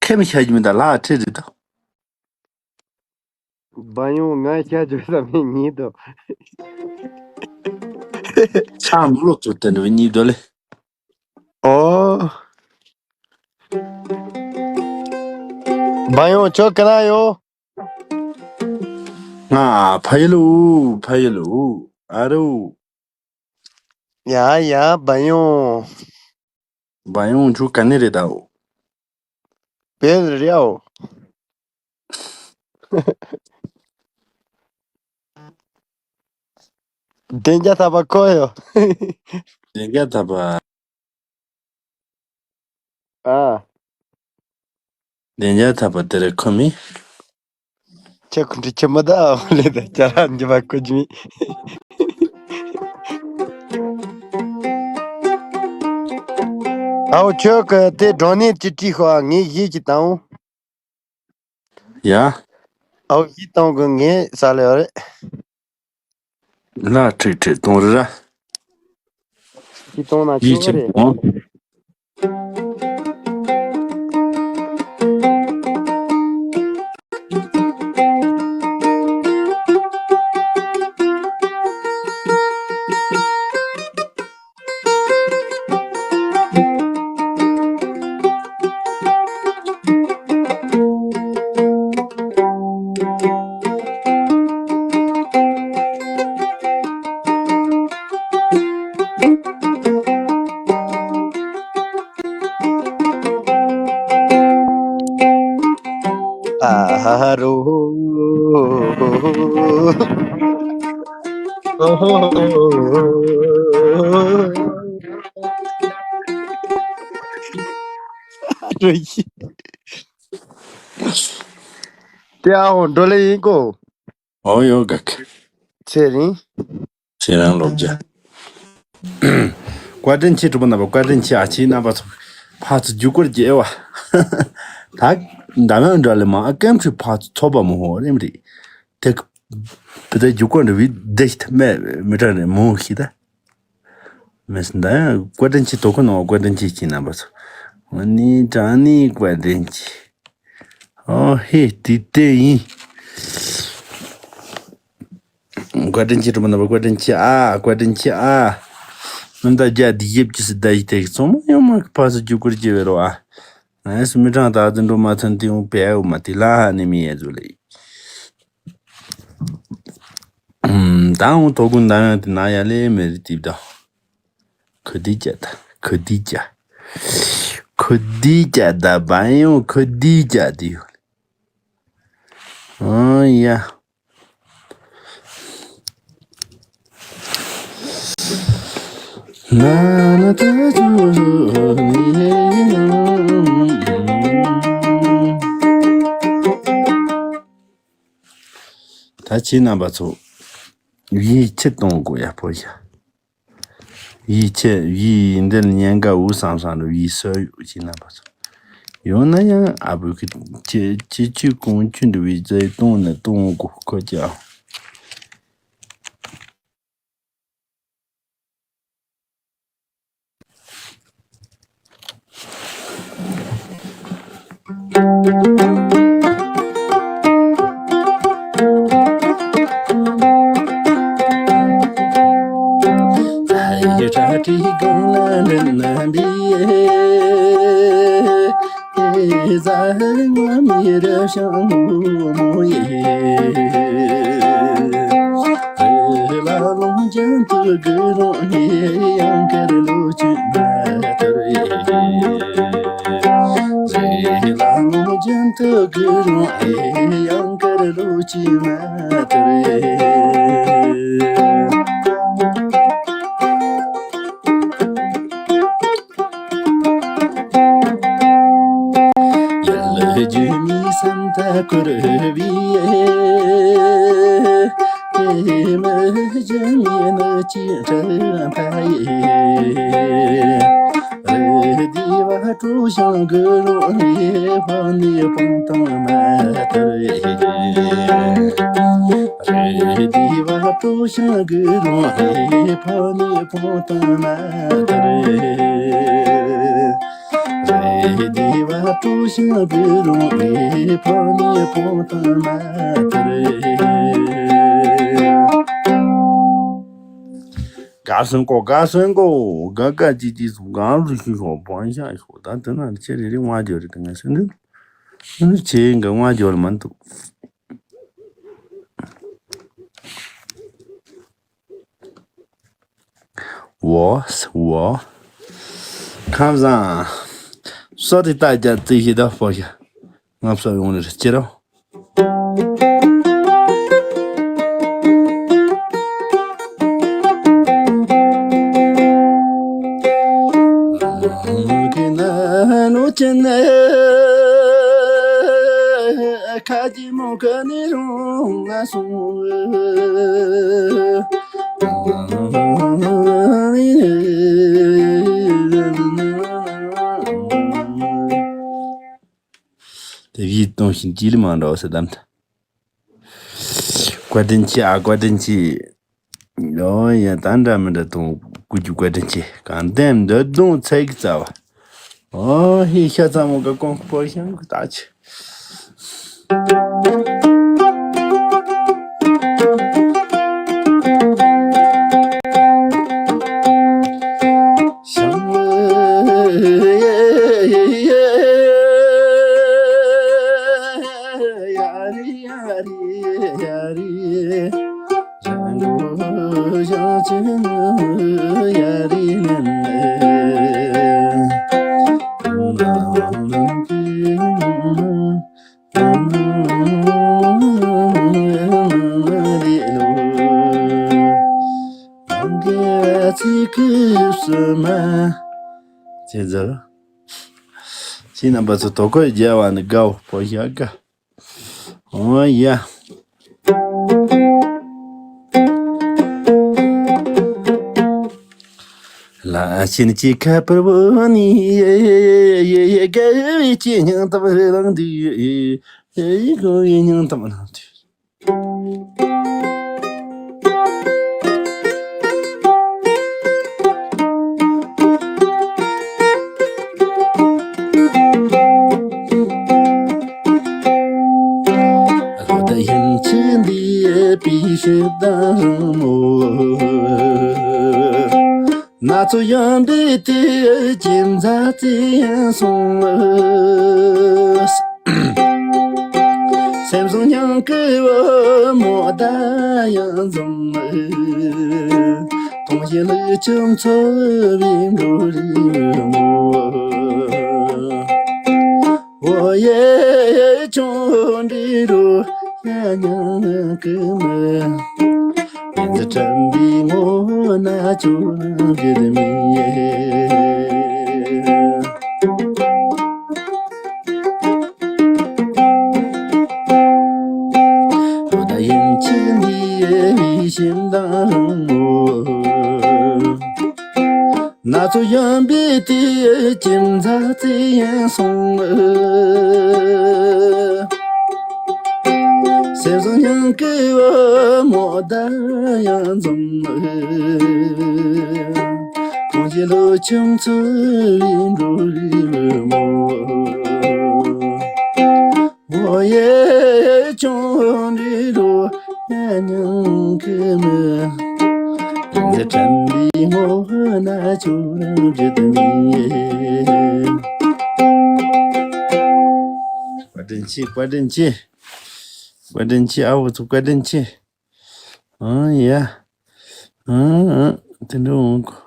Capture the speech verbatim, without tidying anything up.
ཁེམ་ཤ་ཇི་མི་ད་ལ་ཁྲི་རི་ད། བ་ཡོང་ང་ཤ་ཇོ་ས་མི་ཉིད་དོ། ཆ་མི་ལོ་ཚོ་ཏན་རི་ཉིད་དོ་ལེ། ཨོ། བ་ཡོང་ཁྱོད་ག་ན་ཡོད། ང་ཕ་ཡུལ་ཨུ་ཕ་ཡུལ་ཨུ་ཨ་རུ། ཡ་ཡ་བ་ཡོང་། བ་ཡོང་ཁྱོད་ག་ནས་རེད་དའོ། བེལ་རེའོ། བདེ་འཇགས་ཐག་པ་ཁོ་ཡོ། བདེ་འཇགས་ཐག་པ། ཨ། བདེ་འཇགས་ཐག་པ་དེ་རེད་ཁོ་མི། ཁྱེད་ཁུ་འདྲི་ཁྱེད་མ་ད་ཨ་ལེ་ད་ཅ་ར་འཇི་བ་ཁོ་ཇི་མི། ཨའོ་ཁྱོད་ཀྱི་དེ་སྒྲོན་ནེ་ཅི་བྲིས་ཤོག་ངས་གཞས་ཅིག་བཏང་འོང་། ཡ། ཨའོ་གཞས་བཏང་གི་ངས་ས་ལེ་བ་རེད། ལ་ཁྲིག་ཁྲིག་གཏོང་རི་ར། ཅི་གཏོང་ན་ཡིད་ཆེས་ཆོག་གི་རེད། གཏོང་། ཨ་རོ། ཨ་རོ་ཡི། དེ་ཨ་འོ་འགྲོ་ལེ་ཡིན་གོ། ཨོ་ཡོ་ག་གི། ཚེ་རིང་། ཚེ་རིང་ལོ་བརྒྱ། བཀའ་དྲིན་ཆེ་གྲུབ་པ་རྣམ་པ། བཀའ་དྲིན་ཆེ། ཨ་ཆེ་རྣམ་པ་ཚོ། ཕར་ཚུར་རྒྱུག་སྐོར་རྒྱལ་བ། ད་འདམ་ཡང་འདྲ་ལེ་མ་ཨ་ཀེམ་ཁྲི་ཕར་ཚུར་ཚོགས་པ་མོ་ཧོ་རེམ་རེད། དེ་བི་ད་རྒྱུག་སྐོར་འདྲ་བི་དེ་ཤི་ཐ་མེ་མི་དྲག་རེད་མོ་ཤི་ད། མེད་སོང་། ད་ཡང་བཀའ་དྲིན་ཆེ། དོ་ཁོ་ནང་བཀའ་དྲིན་ཆེ་ཁྱེད་རྣམ་པ་ཚོ། ཨ་ནི་དྲང་ནི་བཀའ་དྲིན་ཆེ། ཨོ་ཧེ་དེ་དེ་ཡིན། བཀའ་དྲིན་ཆེ་གྲུབ་པ་རྣམ་པ། བཀའ་དྲིན་ཆེ་ཨ། བཀའ་དྲིན་ཆེ་ཨ། མི་འདའ་རྒྱ་དེ་ཡེབ་ཀྱི་སི་ད་ཡི་དེ་ཚང་མ་ཡང་མ་ཕར་ཚུར་རྒྱུག་སྐོར་རྒྱལ་བའི་རོ་ཨ། ང་ཡང་སི་མི་གྲངས་ད་ཙི་འགྲོ་མ་ཐོན་དེ་ཡང་བས་འོ་མ་དེ་ལ་ཧ་ནི་མི་ཡེ་ཟོ་ལེ། ད་འོང་དོ་ཀུན་ད་ཡང་དེ་ན་ཡ་ལེ་མེ་རི་ཏིབ་ད། ཁུ་དི་ཅ་ད་ཁུ་དི་ཅ། ཁུ་དི་ཅ་ད་བ་ཡོང་ཁུ་དི་ཅ་དེ་ཡོད། ཨོ་ཡ། ན་ན་ད་ཚུ་ནི་ཡིན་ནམ། ད་ཁྱེད་རྣམ་པ་ཚོ་ཡིད་ཆེས་གཏོང་དགོས་ཡ་པོ་ཡ། ཡིད་ཆེས་ཡིད་འདི་ལ་ཉན་དགའ་འུ་སང་སང་རུ་ཡིད་སོ་ཡོད་ཅེས་རྣམ་པ་ཚོ། ཡོང་ན་ཡང་ཨ་བུ་གི་ཁྱེད་ཁྱེད་ཆུ་གོང་ཆུ་འདྲ་བའི་རྫས་གཏོང་ནས་གཏོང་དགོས་ཁོ་ཀྱང་། ཡལ་རྒྱུ་མི་བསམ་ད་ཁུར་བི་ཡེ། མི་རྒྱུ་མི་ནི་ཅི་དྲན་ཕ་ཡེ། རེ་དི་བ་ཀྲུ་ཞང་གུ་རུ་ནི་ཕ་ནི་ཕུང་ཐང་མ་ཐར་ཡེ། རེ་དི་བ་ཀྲུ་ཞང་གུ་རུ་ནི་ཕ་ནི་ཕུང་ཐང་མ་ཐར་ཡེ། བདེ་བ་སྤྲོ་ཞིང་སྡུག་རུང་ནས་ཕོ་ཉའི་ཕོ་དང་མ་དར། དགའ་སོན་གོ་དགའ་སོན་གོ། དགའ་དགའ་ཅི་ཅི་སོང་གང་རུ་ཤི་ཤོག་བང་ཤ་ཤོག་ད་དེ་ན་ཁྱེད་རེ་རེ་ང་འཇོག་རེ་ད་ང་སོན་འདུག་སོན་འདུག་ཆེ་འགའ་ང་འཇོག་ལ་མ་འདུག་འོ་འོ། ཁམས་བཟང་། སོ་དེ་ལྟ་རྒྱ་རྩིས་ཤིག་ད་ཕོ་ཤ། ང་བསམ་ཡོང་ནི་རེད་ཅི་རོ། ཁ་ཅི་མོ་ཁ་ནི་རུང་ང་སོང་། དེ་བཞིན་གཏོང་བཞིན་ཅི་ལི་མ་འདྲ་བ་ཟེར་དམ་ད། བཀའ་དྲིན་ཆེ་ཨ་བཀའ་དྲིན་ཆེ། ཨོ་ཡ་ད་འདྲ་མི་འདྲ་གཏོང་སྐུ་རྒྱུ་བཀའ་དྲིན་ཆེ་གང་ལྟར་འདོད་གདོང་ཚད་ཀྱི་རྩ་བ། ཨོ་ཧི་ཤ་ཚ་མོ་ག་ཀོང་པོ་ཤང་གི་ད་ཆེ། ཅི་ཟེར། ཅི་རྣམ་པ་ཚོ་དོ་ཁོས་རྒྱལ་བ་ནི་དགའ་བོ་ཕོ་ཤ་དགའ། ཨོ་ཡ། ལ་ཕྱིན་ཅི་ཁ་པར་བོ་ནི་ཡེ་ཡེ་ཡེ་ཡེ་དགའ་བའི་ཅི་སྙིང་གཏམ་རེ་ལང་དུས་ཡེ་ཡེ་གོ་བའི་སྙིང་གཏམ་ལང་དུས། ལོ་ཟླ་ཡན་ཆད་འདས་པའི་ཕྱིར་ད་རུང་མོ། ན་ཚོད་ཡོན་པའི་དུས་ཀྱི་མཛའ་བརྩེ་ཡང་སོང་། སེམས་བཟང་སྙིང་གི་བུ་མོ་ད་ཡང་འཛོམས། དུང་ཞེན་ལུས་ཆུ་འཚོ་བའི་འགྲོ་རིང་མོ། འོ་ཡེ་ཆུང་འདྲི་རུ་ཡ་ཉང་གི་མི། ཡིན་ཟི་དྲན་པའི་ངོ་ན་ཅོ་རང་གི་མི། ད་ཡིན་ཆེ་འདི་བཞིན་དང་རུང་མོ། ན་ཚོད་ཡོན་པའི་དུས་ཀྱི་མཛའ་བརྩེ་ཡང་སོང་། སེམས་བཟང་སྙིང་གི་བུ་མོ་ད་ཡང་འཛོམས། དུང་ཞེན་ལུས་ཆུ་འཚོ་བའི་འགྲོ་རིང་མོ། འོ་ཡེ་ཆུང་འདྲི་རུ་ཡ་ཉང་གི་མི། ཡིན་ཟི་དྲན་པའི་ངོ་ན་ཅོ་རང་འདྲི་དུ་མི། བཀའ་དྲིན་ཆེ། བཀའ་དྲིན་ཆེ། བཀའ་དྲིན་ཆེ། ཨ་བུ་ཚོ་བཀའ་དྲིན་ཆེ། ཨང་ཡ། ཨང་ཨང་། དེ་འདྲ་འོང་གོ།